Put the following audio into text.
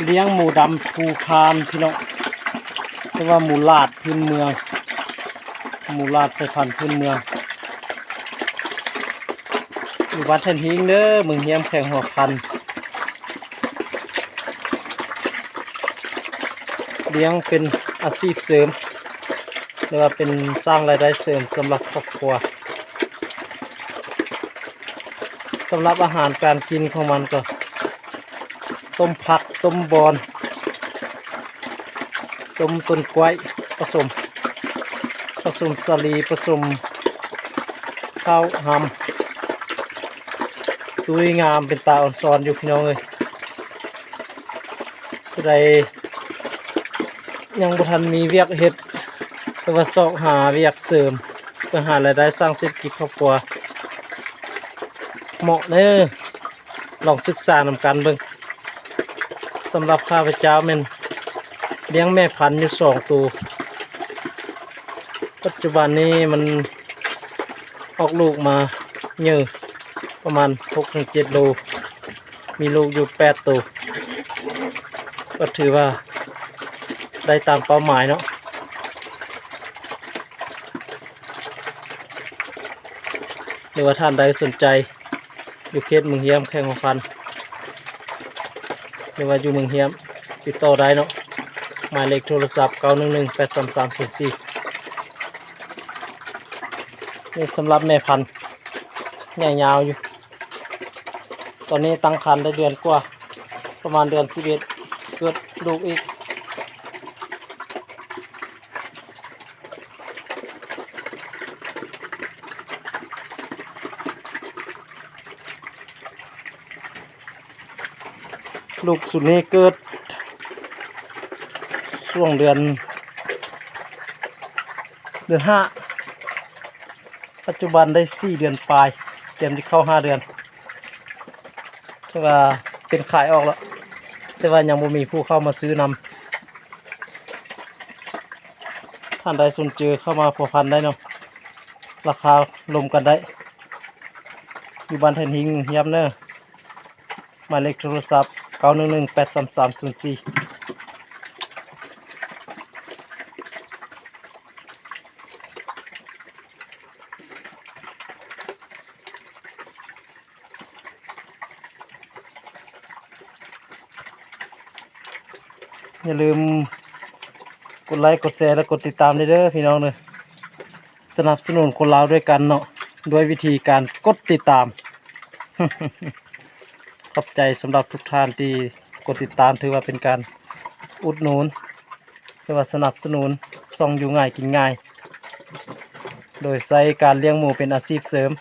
ລ້ຽງໝູດຳພູຄານພີ່ນ້ອງ ເອີ້ນວ່າໝູຫຼາດພື້ນເມືອງ ໝູຫຼາດສາຍພັນພື້ນເມືອງ ຢູ່ບ້ານແທ່ນຫິງເດີ ເມືອງຮຽມ ແຂວງຫົວພັນ. ລ້ຽງເປັນອາຊີບເສີມ ຫຼືວ່າເປັນສ້າງລາຍໄດ້ເສີມສຳລັບຄອບຄົວ. ສຳລັບອາຫານການກິນຂອງມັນກໍ ຕົ້ມຜັກ ຕົ້ມບອນ ຕົ້ມຕົ້ນກ້ວຍ ປະສົມ ປະສົມສາລີ ປະສົມເຂົ້າຫຳ ຕຸ້ຍງາມ ເປັນຕາອອນຊອນຢູ່ພີ່ນ້ອງເອີຍ. ຜູ້ໃດຍັງບໍ່ທັນມີວຽກເຮັດ ຫຼືວ່າຊອກຫາວຽກເສີມ ເພື່ອຫາລາຍໄດ້ສ້າງເສດຖະກິດຄອບຄົວ ເໝາະເດີ ລອງສຶກສານຳກັນເບິ່ງ. ສຳລັບຂ້າພະເຈົ້າແມ່ນລ້ຽງແມ່ພັນຢູ່ສອງໂຕ ປັດຈຸບັນນີ້ມັນອອກລູກມາເຍີປະມານຫົກເຖິງເຈັດໂລ ມີລູກຢູ່ແປດໂຕ ກໍຖືວ່າໄດ້ຕາມເປົ້າໝາຍເນາະ. ຫຼືວ່າທ່ານໃດສົນໃຈ ຢູ່ເຂດເມືອງຮຽມ ແຂວງຫົວພັນ ຫຼືວ່າຢູ່ເມືອງຮຽມ ຕິດຕໍ່ໄດ້ເນາະ ໝາຍເລກໂທລະສັບ ເກົ້າໜຶ່ງໜຶ່ງ ແປດສາມສາມ ສູນສີ່. ນີ້ສຳລັບແມ່ພັນ ໃຫຍ່ຍາວຢູ່ ຕອນນີ້ຕັ້ງຄັນໄດ້ເດືອນກວ່າ ປະມານເດືອນສິບເອັດ ເກີດລູກອີກ. ລູກຊຸດນີ້ເກີດຊ່ວງເດືອນ ເດືອນຫ້າ ປັດຈຸບັນໄດ້ສີ່ເດືອນປາຍ ຕຽມຈະເຂົ້າຫ້າເດືອນ ຖືວ່າເປັນຂາຍອອກແລ້ວ ແຕ່ວ່າຍັງບໍ່ມີຜູ້ເຂົ້າມາຊື້ນຳ. ທ່ານໃດສົນໃຈເຂົ້າມາພົວພັນໄດ້ເນາະ ລາຄາລົມກັນໄດ້ ຢູ່ບ້ານແທ່ນຫິງ ເມືອງຮຽມເດີ ໝາຍເລກໂທລະສັບ ເກົ້າໜຶ່ງໜຶ່ງ ແປດສາມສາມ ສູນສີ່. ຢ່າລືມກົດໄລ ກົດແຊ ແລະ ກົດຕິດຕາມເດີ ພີ່ນ້ອງເດີ. ສະໜັບສະໜູນຄົນລາວດ້ວຍກັນເນາະ ດ້ວຍວິທີການກົດຕິດຕາມ. ຂອບໃຈສຳລັບທຸກທ່ານທີ່ກົດຕິດຕາມ ຖືວ່າເປັນການອຸດໜູນ ຫຼືວ່າສະໜັບສະໜູນຊ່ອງຢູ່ງ່າຍກິນງ່າຍ ໂດຍໃຊ້ການລ້ຽງໝູເປັນອາຊີບເສີມ.